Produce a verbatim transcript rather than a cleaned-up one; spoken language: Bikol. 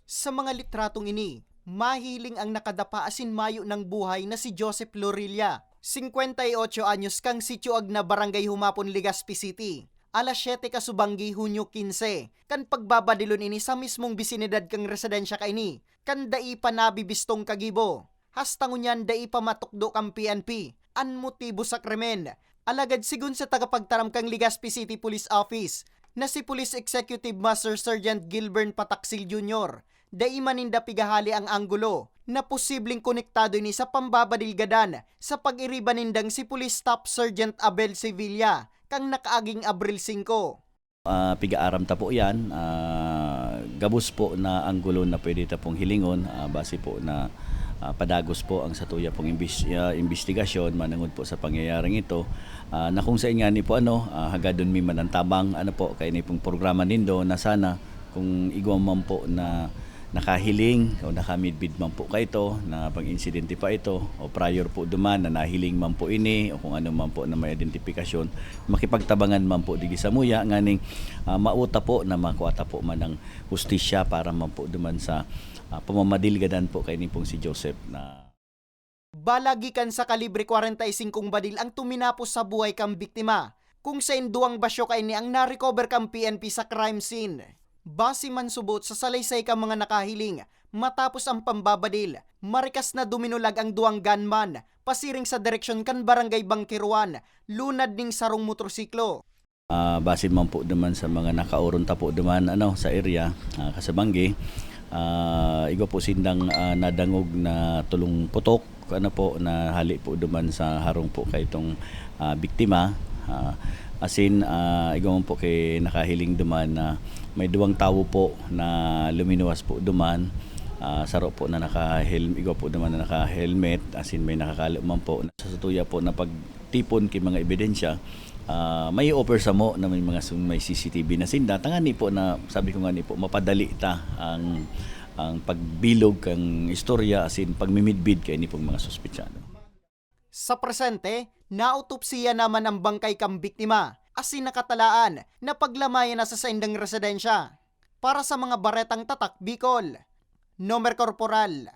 Sa mga litratong ini, mahiling ang nakadapa asin mayo nang buhay na si Joseph Lorilla, singkwenta y otso anyos, kan Sitio Agna, Barangay Humapon, Legazpi City, alas siyete kasubanggi, Hunyo kinse, kan pagbabadilon ini sa mismong bisinidad kan residensya kaini, kan dai pa nabibistong kagibo. Hasta ngunyan dai pa matukdo kan P N P an motibo sa krimen. Alagad segun sa tagapagtaram kan Legazpi City Police Office na si Police Executive Master Sergeant Gilbert Pataksil Junior, dai man ninda pigahale ang anggulo na posibleng konektado ini sa pambabadil gadan sa pag-iriba nindang si Police Staff Sergeant Abel Sevilla kan nakaaging Abril singko. Ah, pigaaram ta po yan. Ah, gabos po na anggulo na pwede ta pong hilingon, ah, base po na, ah, padagos po ang satuya pong imbis-, ah, imbestigasyon manangod po sa pangyayaring ito, ah, na kung sa ingani po, ano, ah, hagadon mi man ang tabang, ano po, kaini pong programa nindo na sana kung igwa man po na nakahiling o nakamidbid man po kaito na pag-insidente pa ito, o prior po duman na nahiling man po ini, o kung ano man po na may identifikasyon, makipagtabangan man po digi samuya, nganing, ah, mauta po na makua ta po man ang hustisya para man po duman sa, ah, pamamadilgadan po kaini pong si Joseph na Bala gikan sa kalibre kwarenta y singkong badil ang tuminapos sa buhay kan biktima, kung sain duwang basyo kaini ang na-recover kan P N P sa crime scene. Base man subot sa salaysay kan mga nakahiling, matapos ang pambabadil, marikas na duminulag ang duwang gunman pasiring sa direksyon kan Barangay Bangkeruan, lunad ning sarong motorsiklo. Ah, base man po duman sa mga nakaoron ta po duman, ano, sa area, ah, kasabanggi, ah, igwa po sindang, ah, nadangog na tulong putok, ano po, na hali po duman sa harong po kaitong, ah, biktima. Ah, asin, ah, igwa man po ki nakahiling duman na may duwang tawo po na luminuwas po duman. Ah, saro po na nakahel-, igwa po duman na naka-helmet, asin may nakakalo man po. Sa satuya po na pagtipon ki mga ebidensya, ah, may offer samo na may mga sung-, may C C T V na sinda. Tangani po na, sabi ko ngani po, mapadali ta ang, ang pagbilog kan istorya asin pagmimidbid kaini pong mga suspetsado. Sa presente, naotopsiya naman ang bangkay kan biktima, asin nakatalaan na paglamayan na sa saindang residensya. Para sa mga Baretang Tatak Bicol, Nomer Corporal